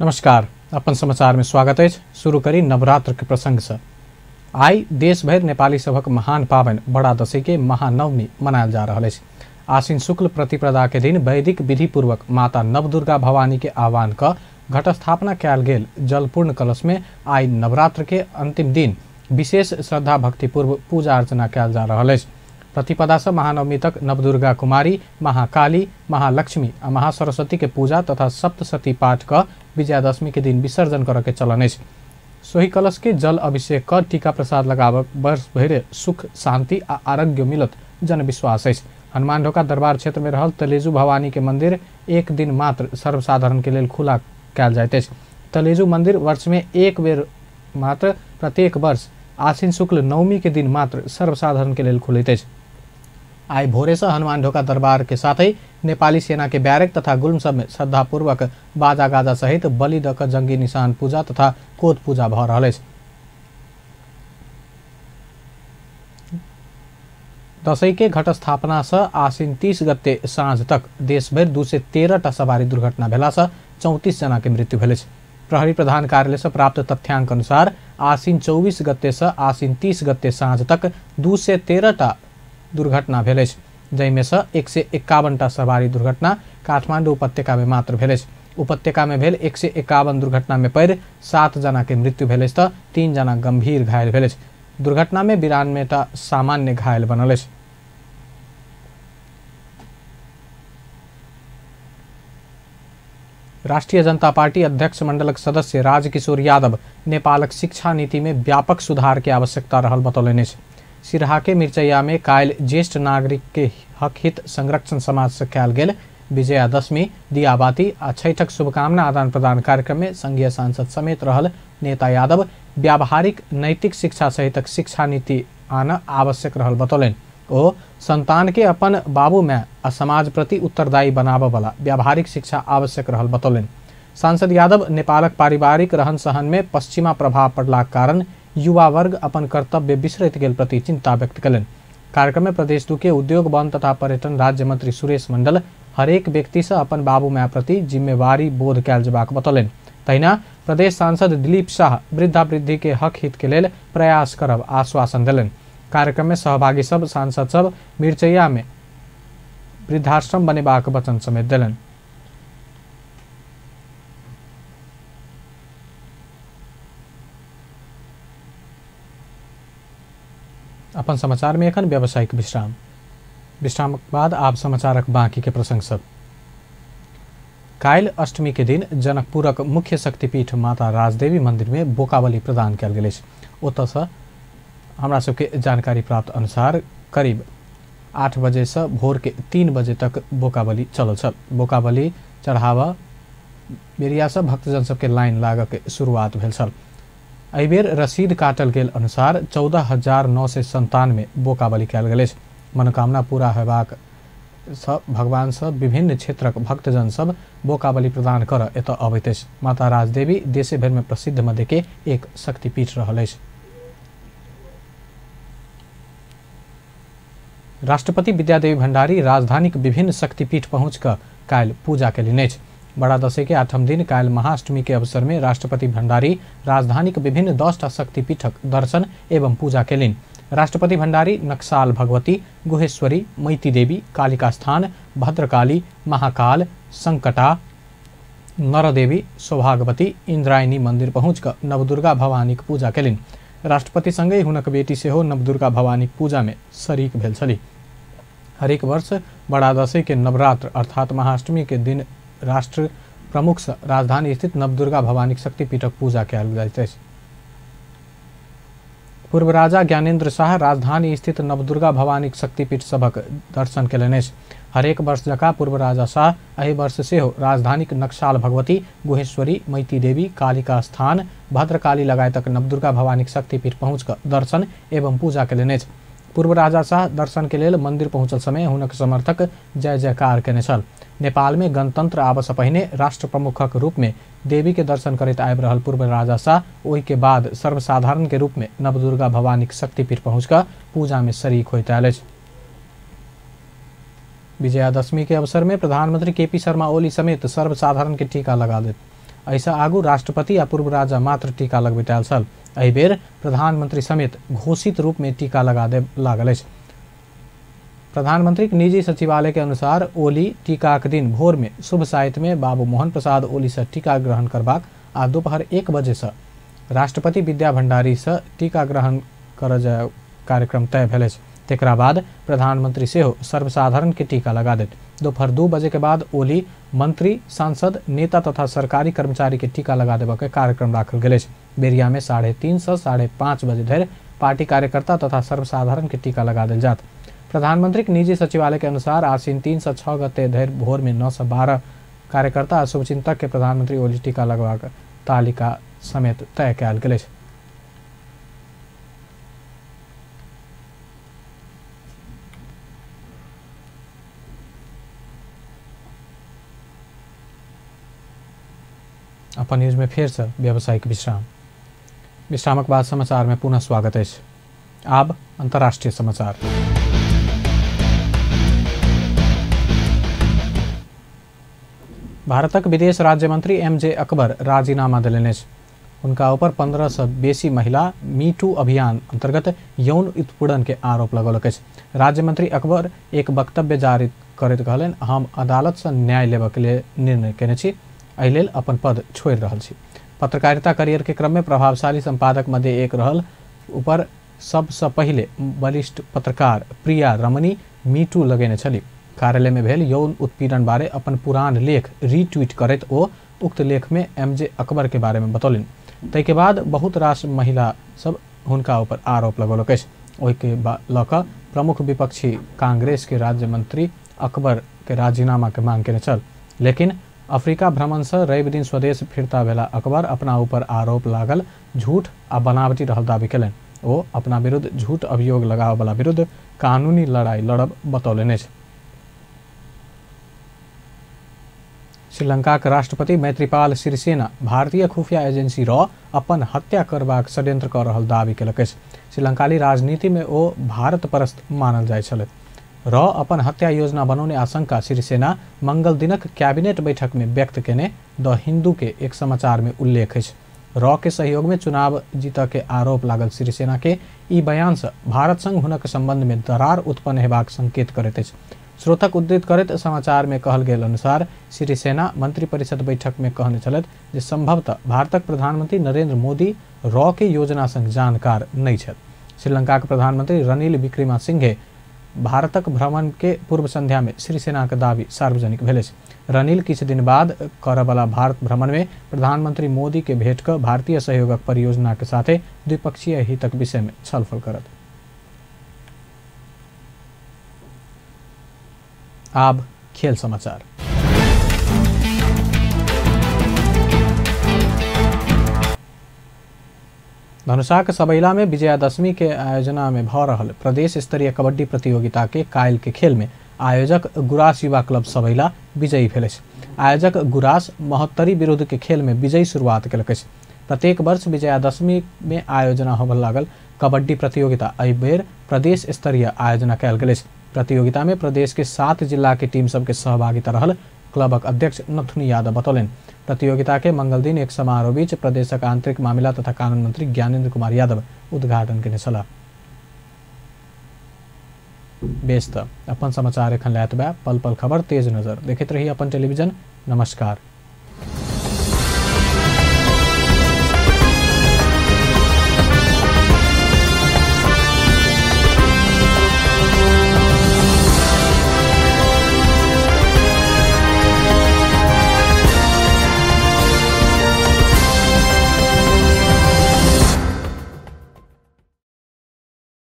नमस्कार, अपन समाचार में स्वागत है। शुरू करी नवरात्र के प्रसंग से। आई देश भर नेपाली सभक महान पावन बड़ा दशैं के महानवमी मनायल जा रहा है। आश्विन शुक्ल प्रतिपदा के दिन वैदिक विधि पूर्वक माता नवदुर्गा भवानी के आह्वान क घटस्थापना कयल गेल जलपूर्ण कलश में आई नवरात्र के अंतिम दिन विशेष श्रद्धा भक्तिपूर्व पूजा अर्चना कयल जा रहा है। प्रतिपदा से महानवमी तक नवदुर्गा कुमारी, महाकाली, महालक्ष्मी आ महासरस्वती के पूजा तथा सप्तशती पाठ क विजयादशमी के दिन विसर्जन कर के चलन अछि। सोही कलश के जल अभिषेक क टीका प्रसाद लगाव वर्ष भरि सुख शांति आ आरोग्य मिलत जनविश्वास अछि। हनुमान ढोका दरबार क्षेत्र में रहल तलेजू भवानी के मंदिर एक दिन मात्र सर्वसाधारण के लेल खुला कयल जाइत अछि। तलेजू मंदिर वर्ष में एक बेर मात्र प्रत्येक वर्ष आश्विन शुक्ल नवमी के दिन मात्र सर्वसाधारण के लेल खुलैत अछि। आई भोरे से हनुमान ढोका दरबार के साथ ही नेपाली सेना के बैरक तथा गुल्म सब में श्रद्धापूर्वक बाजा गाजा सहित बलि दऽ कऽ जंगी निशान पूजा तथा कोत पूजा भऽ रहल अछि। दशैं के घटस्थापना से आश्विन 30 गते साँझ तक देशभरि 213 टा सवारी दुर्घटना भेला से 34 जना के मृत्यु भेल अछि। प्रहरी प्रधान कार्यालय से प्राप्त तथ्यांक अनुसार आश्विन 24 गते से आश्विन 30 गते साँझ तक 213 टा दुर्घटना भेल अछि, जाहिमे से 151 टा सवारी दुर्घटना काठमांडू उपत्यका में मात्र भेल अछि। उपत्यका में भेल 151 दुर्घटना में पड़ि 7 जना के मृत्यु भेल अछि तऽ 3 जना गंभीर घायल भेल अछि। दुर्घटना में 92 टा सामान्य घायल बनल अछि। राष्ट्रीय जनता पार्टी अध्यक्ष मंडलक सदस्य राजकिशोर यादव नेपालक शिक्षा नीति में व्यापक सुधार के आवश्यकता रहल बतौलनि अछि। सिरहा के मिर्चैया में काल्हि ज्येष्ठ नागरिक के हक हित संरक्षण समाज से कयल गेल विजयादशमी, दियाबाती आ छठक शुभकामना आदान प्रदान कार्यक्रम में संघीय सांसद समेत रहल नेता यादव व्यावहारिक नैतिक शिक्षा सहितक शिक्षा नीति आना आवश्यक रहल बतौलनि। ओ संतान के अपन बाबू माय आ समाज प्रति उत्तरदायी बनाबऽ वाला व्यावहारिक शिक्षा आवश्यक रहल बतौलनि। सांसद यादव नेपालक पारिवारिक रहन सहन में पश्चिमा प्रभाव पड़लाक कारण युवा वर्ग अपन कर्तव्य बिसरैत गेल प्रति चिंता व्यक्त कयलनि। कार्यक्रम में प्रदेश 2 के उद्योग वन तथा पर्यटन राज्य मंत्री सुरेश मंडल हरेक व्यक्ति से अपन बाबू माय प्रति जिम्मेवारी बोध कयल जेबाक बतौलनि। तहिना प्रदेश सांसद दिलीप शाह वृद्धा वृद्धि के हक हित के लेल प्रयास करब आश्वासन देलनि। कार्यक्रम में सहभागी सब सांसद सब मिर्चैया में वृद्धाश्रम बनेबाक वचन समेत देलनि। अपन समाचार में एखन व्यावसायिक विश्राम। विश्रामक बाद आप समाचारक बाकी के प्रसंग सब। काल्हि अष्टमी के दिन जनकपुरक मुख्य शक्तिपीठ माता राजदेवी मंदिर में बोकाबली प्रदान कयल गेल अछि। ओतऽसँ हमरा सबके जानकारी प्राप्त अनुसार करीब 8 बजे से भोर के 3 बजे तक बोकाबली चलल छल। बोकाबली चढ़ावा बेरिया से भक्तजन सबके लाइन लागऽ के शुरुआत भेल छल। एहिबेर रसीद काटल गेल अनुसार 14,997 बोकाबली कयल गेल अछि। मनोकामना पूरा होयबाक सब भगवान सब विभिन्न क्षेत्रक भक्तजन सब बोकाबली प्रदान कर एतऽ अबैत अछि। माता राजदेवी देशे भरि में प्रसिद्ध मध्य के एक शक्तिपीठ रहल अछि। राष्ट्रपति विद्यादेवी भण्डारी राजधानीक विभिन्न शक्तिपीठ पहुँच कऽ काल्हि पूजा कयलनि अछि। बड़ा दशैं के 8म दिन काल्हि महाअष्टमी के अवसर में राष्ट्रपति भण्डारी राजधानीक विभिन्न 10 टा शक्तिपीठक दर्शन एवं पूजा कयलनि। राष्ट्रपति भण्डारी नक्साल भगवती, गुहेश्वरी, मैती देवी, कालिका स्थान, भद्रकाली, महाकाल, संकटा, नरदेवी, सौभाग्यवती, इंद्रायणी मंदिर पहुँच कऽ नवदुर्गा भवानीक पूजा कयलनि। राष्ट्रपति संगहि हुनक बेटी सेहो नवदुर्गा भवानीक पूजा में शरीक भेल छली। हरेक वर्ष बड़ा दशैं के नवरात्र अर्थात महाअष्टमी के दिन राष्ट्र प्रमुख से राजधानी स्थित नवदुर्गा भवानीक शक्तिपीठक पूजा कयल जाइत अछि। पूर्व राजा ज्ञानेन्द्र शाह राजधानी स्थित नवदुर्गा भवानीक शक्तिपीठ सभक दर्शन कयलनि अछि। हरेक वर्ष जकाँ पूर्व राजा शाह एहि वर्ष सेहो राजधानीक नक्साल भगवती, गुहेश्वरी, मैती देवी, कालिका स्थान, भद्रकाली लगायतक नवदुर्गा भवानीक शक्तिपीठ पहुँच कऽ दर्शन एवं पूजा कयलनि अछि। पूर्व राजा शाह दर्शन के लेल मंदिर पहुँचल समय हुनक समर्थक जय जयकार केने छल। नेपाल में गणतंत्र आबऽ पहिने राष्ट्र प्रमुखक रूप में देवी के दर्शन करैत आबि रहल पूर्व राजा शाह ओहि के बाद सर्वसाधारण के रूप में नवदुर्गा भवानीक शक्तिपीठ पहुँच कऽ पूजा में शरीक होइत आयल अछि। विजयादशमी के अवसर में प्रधानमंत्री केपी शर्मा ओली समेत सर्वसाधारण के टीका लगा देत। एहिसँ आगू राष्ट्रपति आ पूर्व राजा मात्र टीका लगबैत आयल छल। एहि बेर प्रधानमंत्री समेत घोषित रूप में टीका लगा देब लागल अछि। प्रधानमंत्री के निजी सचिवालय के अनुसार ओली टीकाक दिन भोर में शुभ साइत में बाबू मोहन प्रसाद ओली से टीका ग्रहण करबाक आ दोपहर 1 बजे से राष्ट्रपति विद्या भंडारी से टीका ग्रहण कर कार्यक्रम तय भेल अछि। तकरा बाद प्रधानमंत्री सेहो सर्वसाधारण के टीका लगा देत। दोपहर 2 बजे के बाद ओली मंत्री, सांसद, नेता तथा सरकारी कर्मचारी के टीका लगा देबऽ के कार्यक्रम राखल गेल अछि। बेरिया में 3:30 से 5:30 बजे धरि पार्टी कार्यकर्ता तथा सर्वसाधारण के टीका लगा देल जात। प्रधानमंत्री के निजी सचिवालय के अनुसार आश्विन 3 से 6 गते धरि भोर में 9 से 12 कार्यकर्ता आ शुभचिंतक के प्रधानमंत्री ओली टीका लगबाक तालिका समेत तय कयल गेल अछि। अपन न्यूज में फिर से व्यावसायिक विश्राम। विश्रामक बाद समाचार में पुनः स्वागत अछि। आब अंतर्राष्ट्रीय समाचार। भारतक विदेश राज्य मंत्री एम.जे. अकबर राजीनामा देलनि अछि। हुनका ऊपर 15 से बेसी महिला मीटू अभियान अंतर्गत यौन उत्पीड़न के आरोप लगौलक अछि। राज्य मंत्री अकबर एक वक्तव्य जारी करैत कहलनि, हम अदालत से न्याय लेबऽ के लेल निर्णय केने छी, एहि लेल अपन पद छोड़ि रहल छी। पत्रकारिता करियर के क्रम में प्रभावशाली संपादक मध्य एक रहल ऊपर सबसँ पहिले वरिष्ठ पत्रकार प्रिया रमनी मीटू लगेने छली। कार्यालय में भेल यौन उत्पीड़न बारे अपन पुरान लेख रीट्वीट करैत ओ उक्त लेख में एम.जे. अकबर के बारे में बतौलनि। ताहिके बाद बहुत रास महिला सब हुनका ऊपर आरोप लगौलक अछि। ओहिके लऽ कऽ प्रमुख विपक्षी कांग्रेस के राज्य मंत्री अकबर के राजीनामा के मांग केने छल। लेकिन अफ्रीका भ्रमण से रवि दिन स्वदेश फिरता भेला अकबर अपना ऊपर आरोप लागल झूठ आ बनावटी रहल दावी केलनि। ओ अपना विरुद्ध झूठ अभियोग लगाबऽ विरुद्ध कानूनी लड़ाई लड़ब बतौलनि अछि। श्रीलंका के राष्ट्रपति मैत्रीपाल सिरिसेना भारतीय खुफिया एजेंसी रॉ अपन हत्या करबाक षड्यंत्र कऽ रहल दावी केलक अछि। श्रीलंकाली राजनीति में ओ भारत परस्त मानल जाइत छलै। रॉ अपन हत्या योजना बनौने आशंका सिरिसेना मंगल दिनक कैबिनेट बैठक में व्यक्त केने द हिंदू के एक समाचार में उल्लेख अछि। रॉ के सहयोग में चुनाव जीतऽ के आरोप लागल सिरिसेना के ई बयान से भारत संग हुनक संबंध में दरार उत्पन्न हेबाक संकेत करैत अछि। स्रोतक उद्धृत करैत समाचार में कहल गेल अनुसार सिरिसेना मंत्रिपरिषद बैठक में कहने छलथि जे संभवतः भारतक प्रधानमंत्री नरेंद्र मोदी रॉ के योजना संग जानकार नहि छथि। श्रीलंका के प्रधानमंत्री रनिल विक्रमासिंघे भारतक भ्रमण के पूर्व संध्या में सिरिसेना के दावी सार्वजनिक भेल अछि। रनिल किछु दिन बाद करऽवला भारत भ्रमण में प्रधानमंत्री मोदी के भेंट कऽ भारतीय सहयोगक परियोजना के साथे द्विपक्षीय हितक विषय में छलफल करत। आब खेल समाचार। धनुषाक सबैला में विजयादशमी के आयोजना में भऽ रहल प्रदेश स्तरीय कबड्डी प्रतियोगिता के काल्हि के खेल में आयोजक गुरास युवा क्लब सबैला विजयी भेल अछि। आयोजक गुरास महोत्तरी विरुद्ध के खेल में विजयी शुरुआत केलक अछि। प्रत्येक वर्ष विजयादशमी में आयोजना होबय लागल कबड्डी प्रतियोगिता एहि बेर प्रदेश स्तरीय आयोजना कयल गेल अछि। प्रतियोगिता में प्रदेश के 7 जिला के टीम सबके सहभागिता रहल क्लबक अध्यक्ष नथुनी यादव बतौलनि। प्रतियोगिता के मंगल दिन एक समारोह बीच प्रदेशक आंतरिक मामिला तथा कानून मंत्री ज्ञानेन्द्र कुमार यादव उद्घाटन केने छलाह। बेस त अपन समाचार एखन लैत बा पल पल खबर तेज नजर देखैत रही अपन टेलीविजन। नमस्कार।